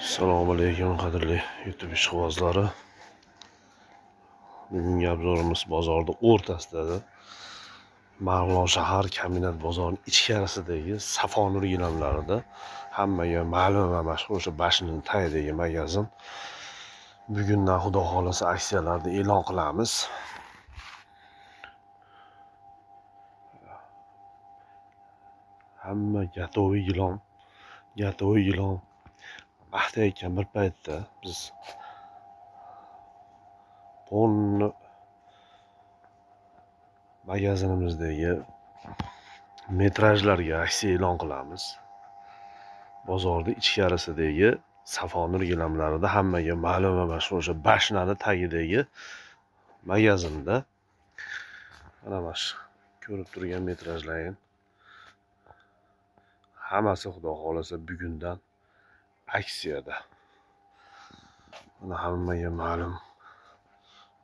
Assalomu alaykum qadrli YouTube ishqibozlari. Bugungi obzorimiz bozorni o'rtasidagi Marg'ilon shahar kombinat bozorining ichkarisidagi Safonur gilamlarida hammaga ma'lum va mashhur o'sha bashining tagidagi magazin. Bugundan xudo xohlasa aksiyalarni e'lon qilamiz. Hamma gatovi gilom, gatovi gilom maqtayotgan bir paytda biz polni magazinimizdagi metrajlarga aksiya e'lon qilamiz. Bozorni ichkarisidagi Safonur gilamlarida hammaga ma'lum va mashhur o'sha bashnani tagidagi magazinda mana shu ko'rib turgan metrajlarning hammasi xudo xohlasa bugundan aksiyada. Mana hammaga ma'lum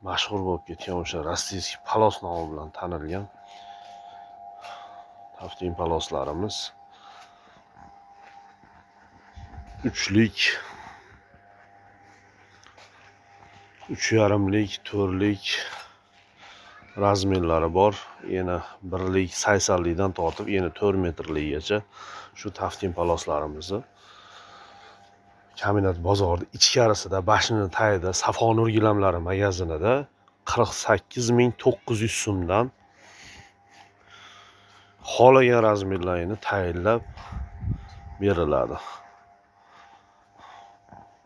mashhur bo'lib ketgan o'sha rossiyskiy palos nomi bilan tanilgan taftin paloslarimiz 3lik, 3,5lik, 4lik razmerlari bor. Yana 1lik, 80likdan tortib yana 4 metrligacha shu taftin paloslarimizni kombinat bozorida ichkarisida bashini tagida Safonur gilamlari magazinida 48 900 so'mdan xohlagan razmerlarini tayinlab beriladi.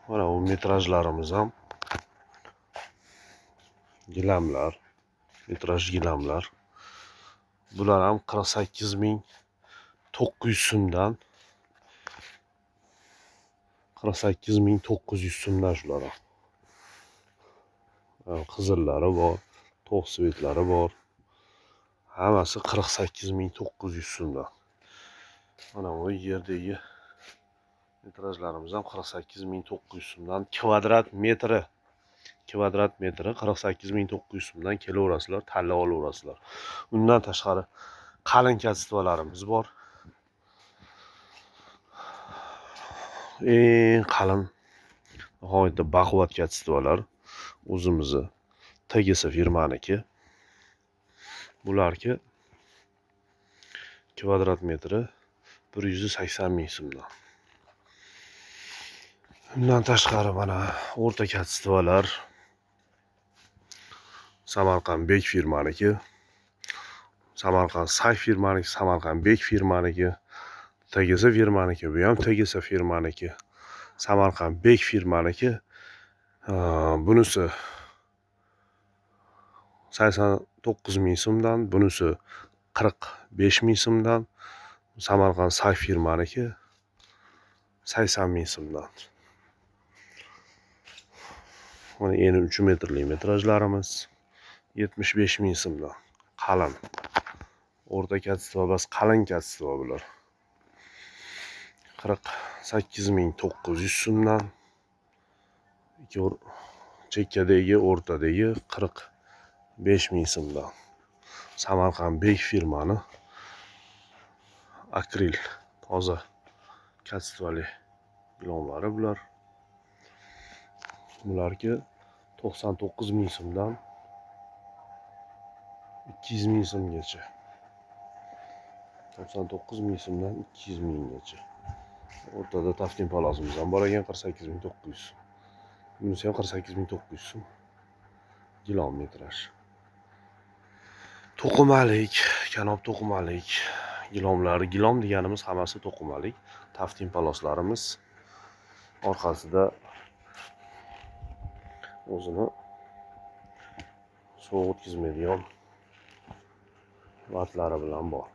Mana bu metrajlarimiz ham gilamlar, metraj gilamlar. Bular ham 48 900 so'mdan, 48 900 so'mdan shular ham. Qizillari bor, to'q svetlari bor. Hammasi 48 900 so'mdan. Mana bu yerdagi metrajlarimiz ham 48 900 so'mdan kvadrat metri. Kvadrat metri 48 900 so'mdan kelaverasizlar, tanlab olaverasizlar. Undan tashqari qalin katstvalarimiz bor. Eng qalin nihoyatda baquvvat katstvalar o'zimizni TGS firmaniki. Bularki kvadrat metri 180 000 so'mdan. Undan tashqari mana o'rta katstvalar Samarqand Bek firmaniki, Samarqand Say firmaniki, Samarqand Bek firmaniki, TGS firmaniki, bu ham TGS firmaniki, Samarqand Bek firmaniki. Bunisi 89 000 so'mdan, bunisi 45 000 so'mdan, Samarqand Say firmaniki 80 000 so'mdan. Mana endi 3 metrli metrajlarimiz 75 000 so'mdan. Qalin. O'rta katstva emas, qalin katstva bular. 48 900 so'mdan. Ikki chekkadagi, o'rtadagi 45 000 so'mdan. Samarqand Bek firmani akril toza katstvali gilomlari bular. Bularki 99 000 so'mdan 200 000 so'mgacha. 99 000 so'mdan 200 000 gacha. O'rtada taftin palosimiz ham bor ekan 48 900. Bunisi ham 48 900 so'm. Gilom metraj. To'qimalik, kanob to'qimalik gilomlari, gilom deganimiz hammasi to'qimalik. Taftin paloslarimiz orqasida o'zini sovuq o'tkazmaydigan vatlari bilan bor.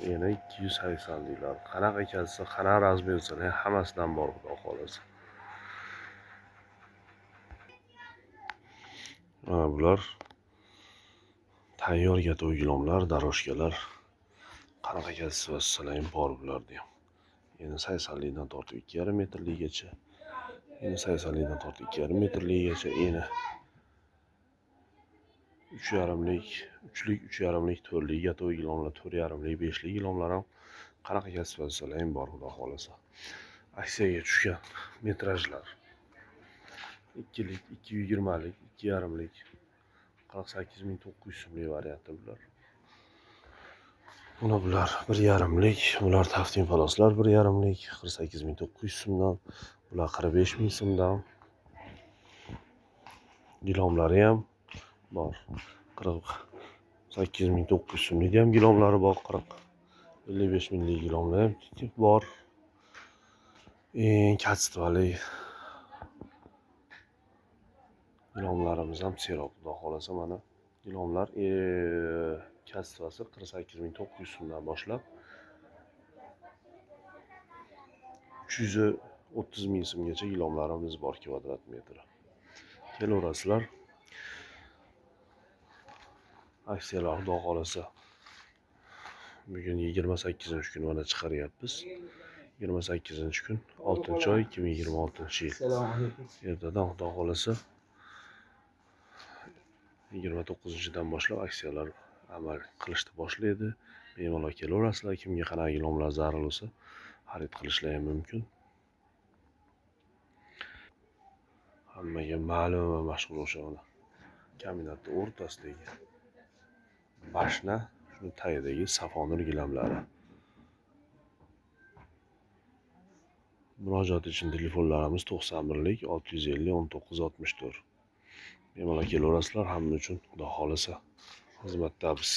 Yana 280liklar. Qanaqa kelsa, qanaqa razmer bo'lsa, hammasidan bor xudo xohlasa. Mana bular tayyor gato'y gilomlar, daroshkalar. Qanaqa kelsa ham bor bularda ham. Yana 80likdan tortib 2,5 metrligacha. Yana 80likdan tortib 2,5 metrligacha, yana 3,5lik, 3lik, 3,5lik, 4lik gato'y gilomlar, 4,5lik, 5lik gilomlar ham qanaqa kasb bo'lsalar ham bor xudo xohlasa. Aksiyaga tushgan metrajlar. 2lik, 2.20lik, 2.5lik 48 900 so'mlik varianti bular. Buni bular 1.5lik, bular taftin paloslar 1.5lik 48 900 so'mdan, bular 45 000 so'mdan. Gilomlari ham bor. 48 900 so'mlik ham gilomlari bor, 55 000lik gilomlar ham bor. Eng kачествoli gilomlarimiz ham serob, xudo xohlasa mana gilomlar kачествоsi 48 900 so'mdan boshlab 330 000 so'mgacha gilomlarimiz bor kvadrat metri. Kelaverasizlar. Aksiyalar xudo xohlasa bugun 28-kun mana chiqaryapmiz. 28-kun, 6-oy 2026-yil. Assalomu alaykum. Ertadan xudo xohlasa 29-dan boshlab aksiyalar amal qilishni boshlaydi. Bemalol kelaverasizlar. Kimga qanaqa gilomlar zarur bo'lsa, xarid qilishlar ham mumkin. Hammaga ma'lum va mashhur o'sha mana kombinatning o'rtasidagi bashna, shuni tagidagi Safonur gilamlari. Murojaat uchun telefonlarimiz 91lik 650 19 64. Bemalol kelaverasizlar, hamma uchun xudo xohlasa xizmatdamiz.